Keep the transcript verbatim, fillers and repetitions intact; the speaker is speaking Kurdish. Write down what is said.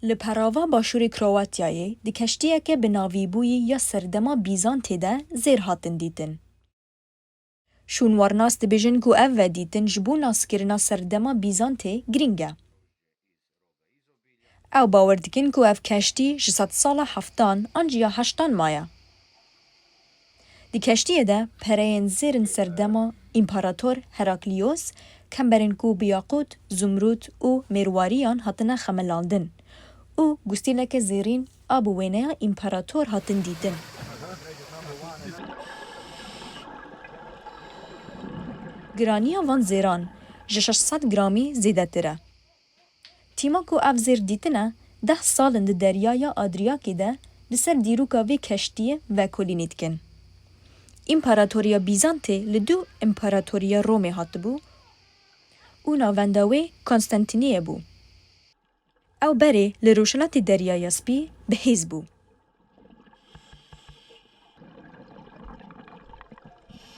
Li perava başûrê Kroatyayê di keştiyeke bi navîbûyî ya serdema Bîzantê de zêr hatin dîtin. Şûnwarnas dibêjin ku ev vedîtin ji bo naskirina serdema Bîzantê girîng e. Ew bawer dikin ku ev keştî ji sedsala heftan an jî ya heştan maye. Di keştiyê de pereyên zêr in serdema Împarator Herakliyos, kemberên ku bi yaqût, zumrûd û mêrwariyan hatine xemilandin û gustîleke zêrîn a bi wêneya împarator hatin dîtin. Giraniya van zêran ji şeş sed gramî zêdetir e. Tîma ku ev zêr dîtine, deh sal in di Deryaya Adriyakê de li ser dîroka vê keştiyê vekolînî dikin. Împaratoriya Bîzantê li dû Împaratoriya Romê hatibû û navenda wê Konstantiniyê bû. Ew berê li rojhilatê Deryaya Spî bi hêz bû.